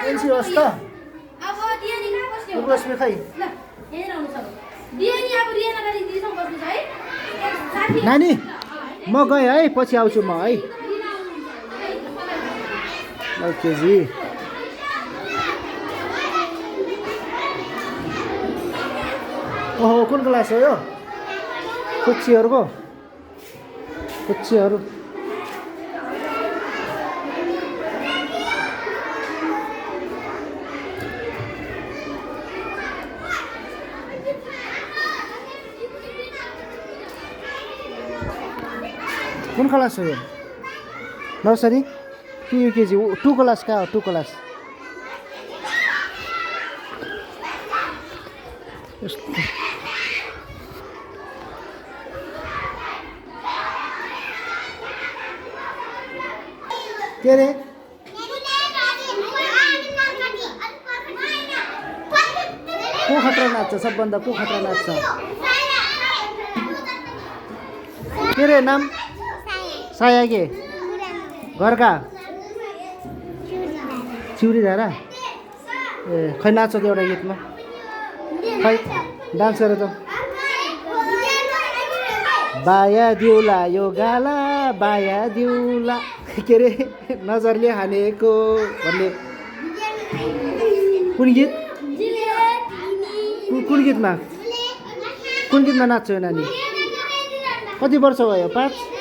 NC होस् त अब दियानी कहाँ बस्ने हो उर्वश्मी खै ल हेर आउनु छ दियानी अब रियाना गाडी दिसँग बस्नु छ है साथी नानी म गएँ है पछि आउँछु म है केजी ओहो कुन क्लास हो यो कुच्चीहरूको कुच्चीहरू कुन क्लास हो यो नर्सरी कि युकेजी 2 क्लास कहाँ हो 2 क्लास के रे को खतरा नाच्छ सबभन्दा को खतरा नाच्छ के रे नाम साया के घरका चिउरी धारा ए खै नाच्छ त एउटा गीतमा खै डान्स गर त बाया दिउला यो गाला बाया दिउला के रे नजरले हानेको भन्ने कुन गीत कुन गीतमा नाच्छ यो नानी कति वर्ष भयो 5